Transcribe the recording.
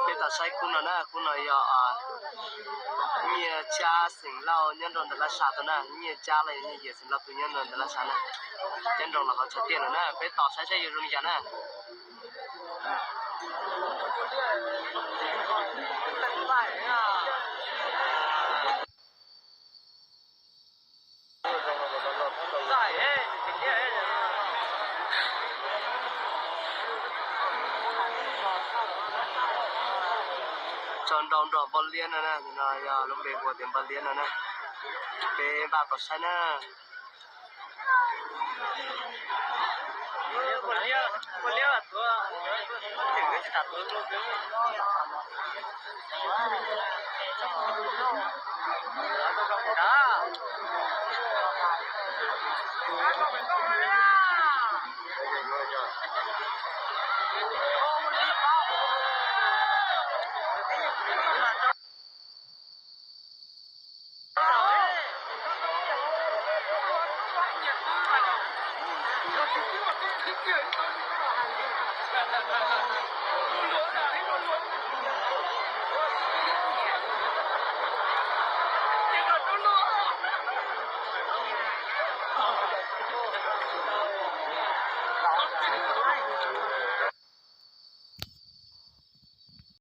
Peb tau saib khub no na, khub no yog Nyiaj Tsab xeem Lauj nyob rau ntawm Laj Sas tau na, Nyiaj Tsab los yog Nyiaj Yias xeem Lauj tus nyob rau ntawm Laj Sas na, nyob nroos los hauv Tshav Tiaj no na, peb tos saib saib yuav zoo li cas na. Tso nrau nrog Npoj Liab no na, no yog lub npe hu tias Npoj Liab no na. Peb npaj tos saib na.